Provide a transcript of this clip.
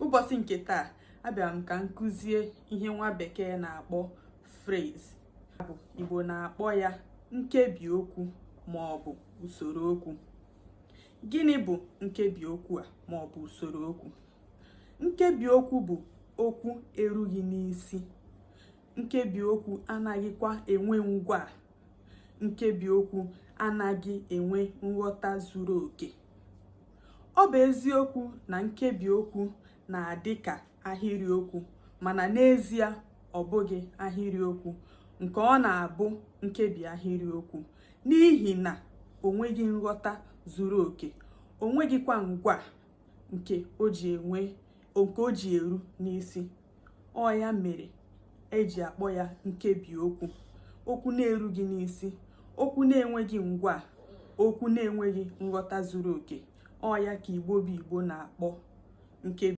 Ụbọchị nke taa, abịara m ka m kụzie ihe nwa bekee na-akpọ phrase. Bụ Igbo na-akpọ ya nkebi okwu ma ọ bụ usoro okwu. Gịnị bụ nkebi okwu a ma ọ bụ usoro okwu? Nkebi okwu bụ okwu erughị n'isi. Nkebi okwu anaghịkwa enwe ngwa. Nkebi okwu anaghị enwe nghọta zuru oke. Ọ bụ eziokwu na nkebi okwu na-adị ka ahịrịokwu, mana n'ezie ọ bụghị ahịrịokwu nke ọ na-abụ nkebi ahịrịokwu, n'ihi na o nweghị nghọta zuru oke, o nweghịkwa ngwa nke o ji enwe nke o ji eru n'isi. Ọ ya mere eji akpọ ya nkebi okwu. Okwu na-erughị n'isi, okwu na-enweghị ngwa, okwu na-enweghị nghọta zuru oke, ọ ya ka Igbo bụ Igbo na-akpọ nkebi.